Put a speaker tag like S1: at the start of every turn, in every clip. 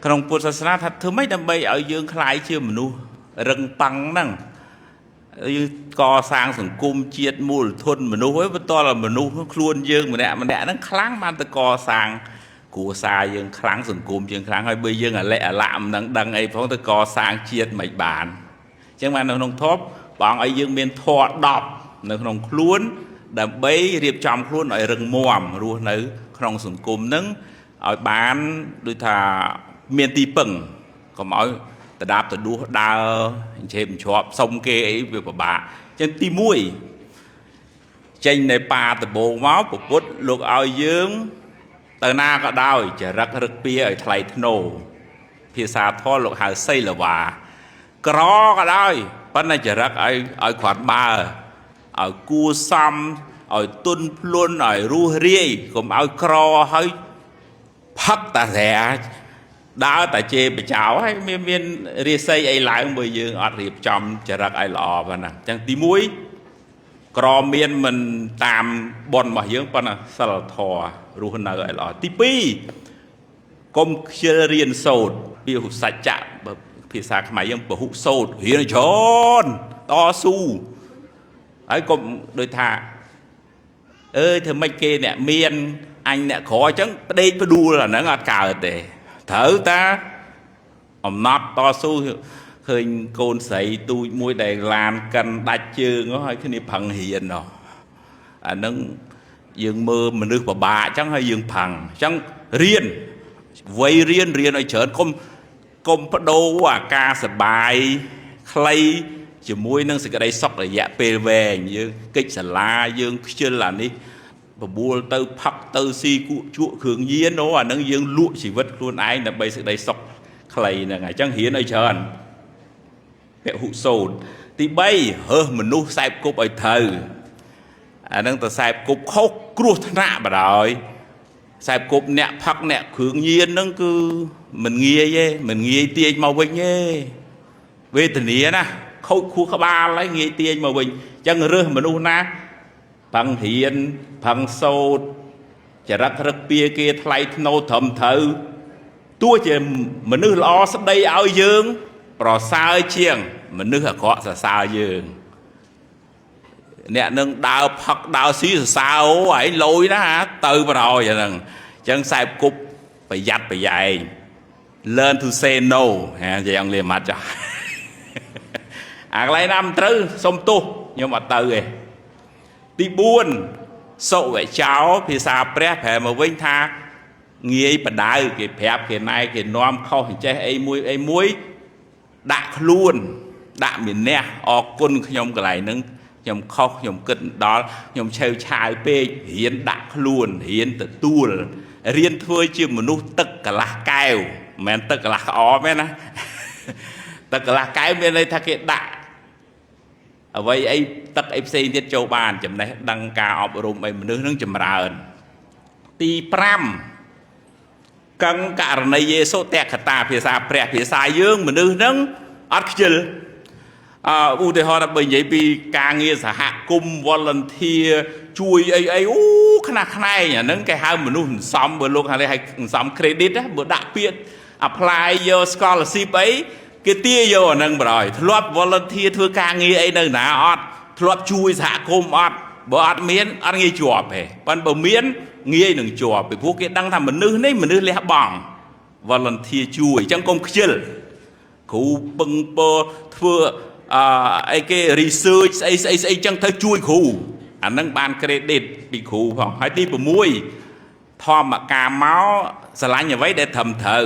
S1: ក្នុងពុទ្ធសាសនាថាធ្វើម៉េចដើម្បីឲ្យយើងក្លាយជាមនុស្សរឹងប៉ឹងហ្នឹងយើងកសាងសង្គមជាតិមូលធនមនុស្សហើយបន្តឲ្យមនុស្សខ្លួនយើងម្នាក់ម្នាក់ហ្នឹងខ្លាំងបានទៅកសាងគ្រួសារយើងខ្លាំងសង្គមយើងខ្លាំងហើយបើយើងអាលិអាលាក់មិនដឹងអីផងទៅកសាងជាតិមិនបានអញ្ចឹងបាននៅក្នុងធម៌បងឲ្យយើងមានធម៌10នៅក្នុងខ្លួនដើម្បីរៀបចំខ្លួនឲ្យរឹងមាំរស់នៅក្នុងសង្គមហ្នឹងឲ្យបានដូចថាមានទីពឹងកុំឲ្យតដាបតដួសដើរអញ្ជេបអញ្ជ្រាប់សុំគេអីវាពិបាកអញ្ចឹងទី1ចេញនៃប៉ាដបងមកពុទ្ធលោកឲ្យយើងទៅណាក៏ដោយចរិតរឹកពៀឲ្យថ្លៃធ្នូភាសាធម៌លោកហៅសីលវាក្រក៏ដោយប៉ុន្តែចរិតឲ្យគ្រាន់បើឲ្យគួសមឲ្យទុនភ្លុនឲ្យរស់រាយកុំឲ្យក្រឲ្យផឹកតាស្រាដើរតែជេរបចោហើយមានមានរាសីអីឡើងបើយើងអត់រៀបចំចរិតឲ្យល្អប៉ុណ្ណាអញ្ចឹងទី1ក្រមានមិនតាមប៉ុនរបស់យើងប៉ុន្តែសិលធម៌រស់នៅឲ្យល្អទី2កុំខ្ជិលរៀនសូត្រពាហុសច្ចៈភាសាខ្មែរយើងពហុសូត្ររៀនច្រើនតស៊ូហើយកុំដូចថាអើយធ្វើម៉េចគេអ្នកមានអញអ្នកក្រអញ្ចឹងផ្ដេកផ្ដួលអាហ្នឹងអត់កើតទេត្រូវតាអំណត់តស៊ូឃើញកូនស្រីទូចមួយដែលឡានកិនដាច់ជើងហើយគ្នាប្រឹងរៀនណោះអាហ្នឹងយើងមើលមនុស្សពិបាកអញ្ចឹងហើយយើងប្រឹងអញ្ចឹងរៀនវ័យរៀនរៀនឲ្យច្រើនកុំកុំបដូរអាការសបាយខ្លីជាមួយនឹងសេចក្តីសុខរយៈពេលវែងយើងកិច្ចសាលាយើងខ្ជិលអានេះបបួលទៅផឹកទៅស៊ីគក់ជក់គ្រឿងញៀនអូអានឹងយើងលក់ជីវិតខ្លួនឯងដើម្បីសេចក្តីសុខខ្លីហ្នឹងអញ្ចឹងរៀនឲ្យច្រើនពហុសូត្រទី3រើសមនុស្សខ្សែគប់ឲ្យត្រូវអានឹងទៅខ្សែគប់ខុសគ្រោះថ្នាក់បណ្ដោយខ្សែគប់អ្នកផឹកអ្នកគ្រឿងញៀនហ្នឹងគឺមិនងាយទេមិនងាយទាញមកវិញទេវេទនាណាខូចខួរក្បាលហើយងាយទាញមកវិញអញ្ចឹងរើសមនុស្សណាប្រឹងរៀនប្រឹងសូត្រចរិតរឹកពៀគេថ្លៃថ្នូរត្រឹមត្រូវទោះជាមនុស្សល្អស្ដីឲ្យយើងប្រសើរជាងមនុស្សអាក្រក់សរសើរយើងអ្នកនឹងដើរផឹកដើរស៊ីសរសើរអូឯងលយណាទៅបណ្ដោយអាហ្នឹងអញ្ចឹងខ្សែគប់ប្រយ័ត្នប្រយែង learn to say no ហានិយាយអង់គ្លេសម៉ាត់ចាស់អាកន្លែងណាមិនត្រូវសុំទោសខ្ញុំអត់ទៅទេទី4សុវចោភាសាព្រះប្រែមកវិញថាងាយបដៅគេប្រាប់គេណែគេនាំខុសអញ្ចេះអីមួយអីមួយដាក់ខ្លួនដាក់មានះអរគុណខ្ញុំកន្លែងហ្នឹងខ្ញុំខុសខ្ញុំគិតដល់ខ្ញុំឆេវឆាវពេករៀនដាក់ខ្លួនរៀនទទួលរៀនធ្វើជាមនុស្សទឹកកន្លះកែវមិនមែនទឹកកន្លះក្អមទេណាទឹកកន្លះកែវមានន័យថាគេដាក់អ្វីអីទឹកអីផ្សេងទៀតចូលបានចំណេះដឹងការអប់រំអីមនុស្សនឹងចម្រើនទី5កឹងករណីយេសុតកតាភាសាព្រះភាសាយើងមនុស្សនឹងអត់ខ្ជិលអឺឧទាហរណ៍ដល់បើនិយាយពីការងារសហគមន៍ volunteer ជួយអីអីអូខ្នះខ្នែងអាហ្នឹងគេហៅមនុស្សសន្សំបើលោកហៅហៅសន្សំ credit ណាបើដាក់ពាក្យ apply យក scholarship អីគេទាយកអាហ្នឹងបណ្ដោយធ្លាប់ volunteer ធ្វើការងារអីនៅណាអត់ធ្លាប់ជួយសហគមន៍អត់បើអត់មានអត់ងាយជាប់ទេប៉ុន្តែបើមានងាយនឹងជាប់ពីព្រោះគេដឹងថាមនុស្សនេះមនុស្សលះបង់ volunteer ជួយអញ្ចឹងកុំខ្ជិលគ្រូពឹងពរធ្វើអឺអីគេ research ស្អីស្អីស្អីចឹងទៅជួយគ្រូអាហ្នឹងបាន credit ពីគ្រូផងហើយទី6ធម្មការមកស្រឡាញ់អ្វីដែលត្រឹមត្រូវ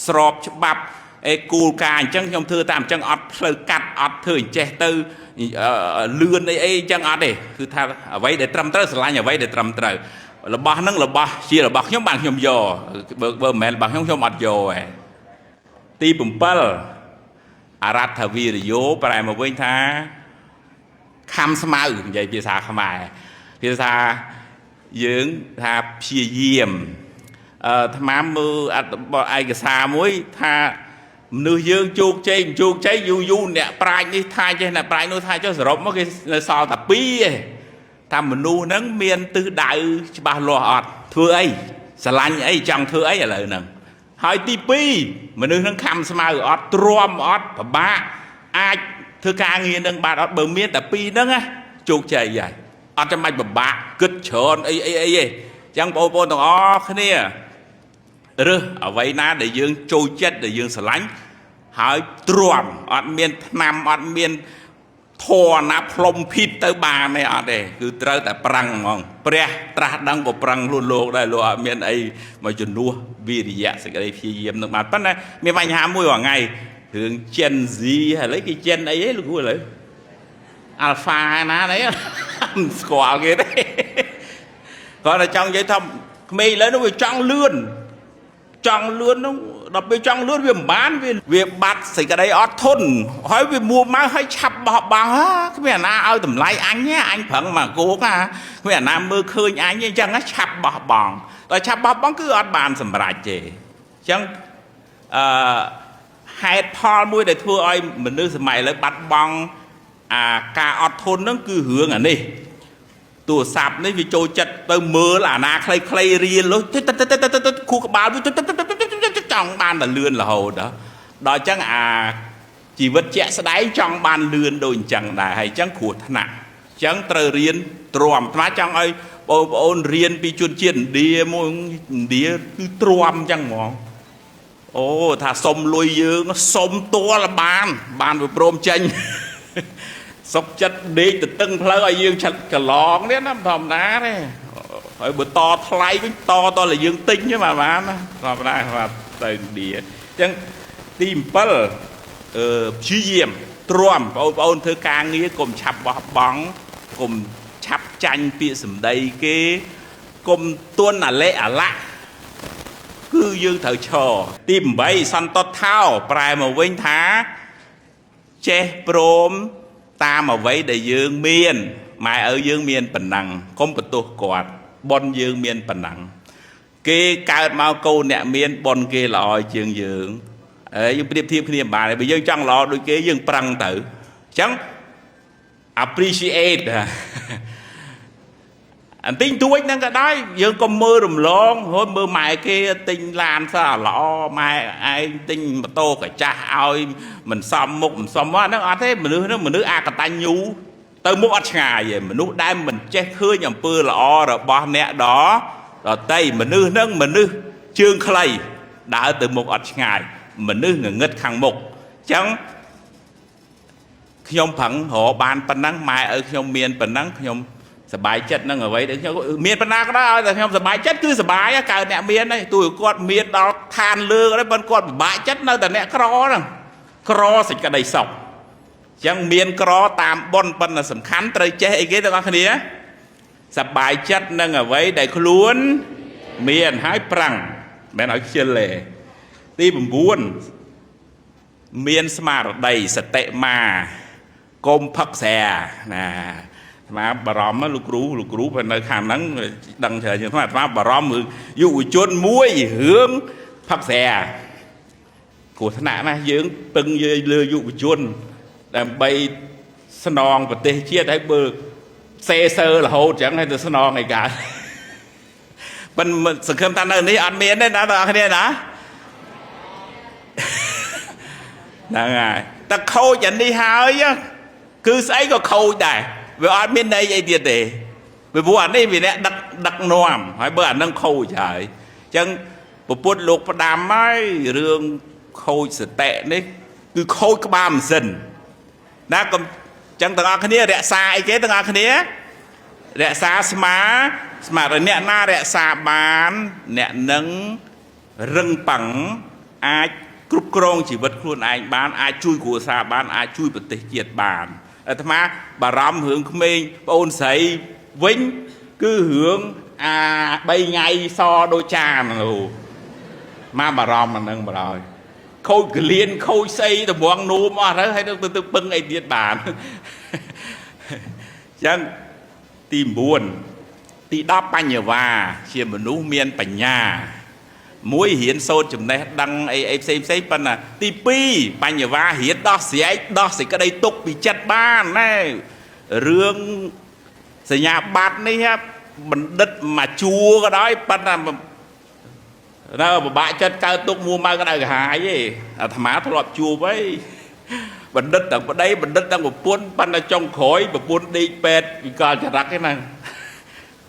S1: ស្របច្បាប់អេគោលការណ៍អញ្ចឹងខ្ញុំធ្វើតាមអញ្ចឹងអត់ផ្លូវកាត់អត់ធ្វើអញ្ចេះទៅលឿនអីអីអញ្ចឹងអត់ទេគឺថាអ្វីដែលត្រឹមត្រូវស្រឡាញ់អ្វីដែលត្រឹមត្រូវរបស់ហ្នឹងរបស់ជារបស់ខ្ញុំបានខ្ញុំយកបើបើមិនមែនរបស់ខ្ញុំខ្ញុំអត់យកទេទី7អរដ្ឋវិរិយោប្រែមកវិញថាខំស្មៅនិយាយភាសាខ្មែរភាសាយើងថាព្យាយាមអឺអាត្មាមើលអត្ថបទឯកសារមួយថាមនុស្សយើងជោគជ័យមិនជោគជ័យយូរយូរអ្នកប្រាជ្ញនេះថាចេះអ្នកប្រាជ្ញនោះថាចុះសរុបមកគេនៅសល់តែពីរឯងថាមនុស្សហ្នឹងមានទិសដៅច្បាស់លាស់អត់ធ្វើអីស្រឡាញ់អីចង់ធ្វើអីឥឡូវហ្នឹង ហើយទី2មនុស្សនឹងខំស្មៅអត់ទ្រាំអត់ពិបាកអាចធ្វើការងារនឹងបានអត់បើមានតែពីរហ្នឹងណាជោគជ័យហើយអត់ចាំបាច់ពិបាកគិតច្រើនអីអីអីទេអញ្ចឹងបងប្អូនទាំងអស់គ្នារើសអ្វីណាដែលយើងចូលចិត្តដែលយើងស្រឡាញ់ហើយទ្រាំអត់មានថ្នាំអត់មានធរណាផ្លុំភីតទៅបានទេអត់ទេគឺត្រូវតែប្រឹងហ្មងព្រះត្រាស់ដឹងក៏ប្រឹងខ្លួនលោកដែរលោកអត់មានអីមកជំនួសវិរិយៈសេចក្តីព្យាយាមនឹងបានប៉ុន្តែមានបញ្ហាមួយរាល់ថ្ងៃរឿង Gen Z ឥឡូវគេ Gen អីហ៎លោកគ្រូឥឡូវ Alpha ណានេះមិនស្គាល់គេទេគាត់តែចង់និយាយថាក្មេងឥឡូវនោះវាចង់លឿនចង់លឿននោះដល់ពេលចង់លឿនវាមិនបានវាបាត់សេចក្តីអត់ធន់ហើយវាមួម៉ៅហើយឆាប់បោះបង់គ្មានអាណាឲ្យតម្លៃអញទេអញប្រឹងមកគោកណាគ្មានអាណាមើលឃើញអញទេអញ្ចឹងឆាប់បោះបង់ដល់ឆាប់បោះបង់គឺអត់បានសម្រេចទេអញ្ចឹងអឺហេតុផលមួយដែលធ្វើឲ្យមនុស្សសម័យឥឡូវបាត់បង់អាការអត់ធន់ហ្នឹងគឺរឿងអានេះទូរស័ព្ទនេះវាចូលចិត្តទៅមើលអាណាខ្លីៗរៀនលុយទៅខួរក្បាលវាចង់បានតែលឿនរហូតដល់អញ្ចឹងអាជីវិតជាក់ស្ដែងចង់បានលឿនដូចអញ្ចឹងដែរហើយអញ្ចឹងគ្រោះថ្នាក់អញ្ចឹងត្រូវរៀនទ្រាំអាត្មាចង់ឲ្យបងប្អូនរៀនពីជនជាតិឥណ្ឌាមួយឥណ្ឌាគឺទ្រាំអញ្ចឹងហ្មងអូថាសុំលុយយើងសុំទាល់បានបានវាព្រមចេញសុកចិត្តដេកទៅតឹងផ្លូវឲ្យយើងឆិតកឡងនេះណាធម្មតាទេហើយបើតថ្លៃវិញតតតែយើងទិញទេបាទបានណាធម្មតាបាទទៅឥណ្ឌាអញ្ចឹងទី7ព្យាយាមទ្រាំបងប្អូនធ្វើការងារកុំឆាប់បោះបង់កុំឆាប់ចាញ់ពាក្យសម្ដីគេកុំទន់អាឡេអាឡាក់គឺយើងត្រូវឈរទី8សន្តតថោប្រែមកវិញថាចេះព្រមតាមអ្វីដែលយើងមានម៉ែឪយើងមានប៉ុណ្ណឹងកុំបន្ទោសគាត់ប៉ុនយើងមានប៉ុណ្ណឹងគេកើតមកកូនអ្នកមានប៉ុនគេល្អជាងយើងហើយយើងប្រៀបធៀបគ្នាមិនបានទេបើយើងចង់ល្អដូចគេយើងប្រឹងទៅអញ្ចឹង appreciate អន្ទិញទួចហ្នឹងក៏ដោយយើងកុំមើលរំលងហូតមើលម៉ែគេទិញឡានសោះល្អម៉ែឯងទិញម៉ូតូកាចាស់ឲ្យមិនសមមុខមិនសមហ្នឹងអត់ទេមនុស្សហ្នឹងមនុស្សអកតញ្ញូទៅមុខអត់ឆ្ងាយទេមនុស្សដែលមិនចេះឃើញអំពើល្អរបស់អ្នកដតីមនុស្សហ្នឹងមនុស្សជើងខ្លីដើរទៅមុខអត់ឆ្ងាយមនុស្សងងឹតខាងមុខអញ្ចឹងខ្ញុំប្រឹងរកបានប៉ុណ្ណឹងម៉ែឪខ្ញុំមានប៉ុណ្ណឹងខ្ញុំសบายចិត្តនឹងអ្វីដែលខ្ញុំមានប៉ុណ្ណាក៏ដោយឲ្យតែខ្ញុំសบายចិត្តគឺសบายកើតអ្នកមានហើយទោះគាត់មានដល់ឋានលើក៏ដោយប៉ុន្តែគាត់ពិបាកចិត្តនៅតែអ្នកក្រហ្នឹងក្រសេចក្តីសុខអញ្ចឹងមានក្រតាមបុណ្យប៉ុន្តែសំខាន់ត្រូវចេះអីគេទាំងអស់គ្នាសบายចិត្តនឹងអ្វីដែលខ្លួនមានហើយប្រឹងមិនមែនឲ្យខ្ជិលទេទី9មានស្មារតីសតិមាកុំផឹកស្រាណាអាត្មាបារម្ភលោកគ្រូលោកគ្រូនៅខាងហ្នឹងដឹងច្រើនជាងអាត្មាបារម្ភរឿងយុវជនមួយរឿងផឹកស្រាគ្រោះថ្នាក់ណាស់យើងពឹងលើយុវជនដើម្បីស្នងប្រទេសជាតិឲ្យបើសេសើរហូតចឹងហើយទៅស្នងអីកើតប៉ុន្តែសង្ឃឹមថានៅនេះអត់មានទេណាបងប្អូនគ្នាណាហ្នឹងហើយតែខូចអានេះហើយគឺស្អីក៏ខូចដែរវាអត់មានន័យអីទៀតទេពីព្រោះអានេះវាអ្នកដឹកនាំហើយបើអានឹងខូចហើយអញ្ចឹងពុទ្ធលោកផ្ដាំហើយរឿងខូចសតិនេះគឺខូចក្បាលម៉ាស៊ីនណាកុំអញ្ចឹងទាំងអស់គ្នារក្សាអីគេទាំងអស់គ្នារក្សាស្មារតីអ្នកណារក្សាបានអ្នកនឹងរឹងប៉ឹងអាចគ្រប់គ្រងជីវិតខ្លួនឯងបានអាចជួយគ្រួសារបានអាចជួយប្រទេសជាតិបានអាត្មាបារម្ភរឿងក្មេងប្អូនស្រីវិញគឺរឿងអា3ថ្ងៃសដូចចានលោកមកបារម្ភអានឹងបណ្ដោយខូចកលៀនខូចស្អីតម្រងនួមអស់ទៅហើយទៅពឹងអីទៀតបានអញ្ចឹងទី9ទី10បញ្ញវ៉ាជាមនុស្សមានបញ្ញាមួយរៀនសូត្រចំណេះដឹងអីអីផ្សេងផ្សេងប៉ុន្តែទី2បញ្ញវ៉ារៀនដោះស្រាយដោះសេចក្តីទុកពីចិត្តបានណែរឿងសញ្ញាបត្រនេះបណ្ឌិតមួយជួរក៏ដោយប៉ុន្តែ នៅពិបាកចិត្តកើតទុកមួម៉ៅក្តៅក្រហាយទេអាត្មាធ្លាប់ជួបអីបណ្ឌិតទាំងប្តីបណ្ឌិតទាំងប្រពន្ធប៉ុន្តែចុងក្រោយប្រពន្ធដេកពេទ្យវិកលចរិតហ្នឹង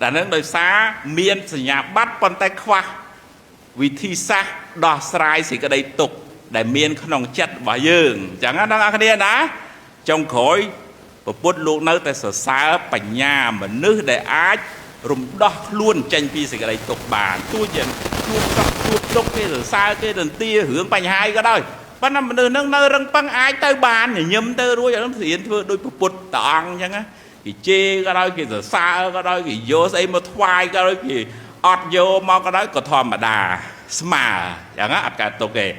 S1: តែហ្នឹងដោយសារមានសញ្ញាបត្រប៉ុន្តែខ្វះវិធីសាស្ត្រដោះស្រាយសេចក្តីទុក្ខដែលមានក្នុងចិត្តរបស់យើងអញ្ចឹងណាអ្នកនរគ្នាណាចុងក្រោយប្រពុតលោកនៅតែសរសើរបញ្ញាមនុស្សដែលអាចរំដោះខ្លួនចេញពីសេចក្តីទុក្ខបានទោះជាជួបសក់ជួបទុក្ខគេសរសើរគេទន្ទារឿងបញ្ហាអីក៏ដោយប៉ុន្តែមនុស្សនឹងនៅរឹងប៉ឹងអាចទៅបានញញឹមទៅរួចអានោះរៀនធ្វើដូចពុទ្ធតអង្គអញ្ចឹងណាគេជេរក៏ដោយគេសរសើរក៏ដោយគេយកស្អីមកថ្វាយក៏ដោយគេអត់យកមកក៏ដោយក៏ធម្មតាស្មើអញ្ចឹងណាអត់កើតទុក្ខទេ។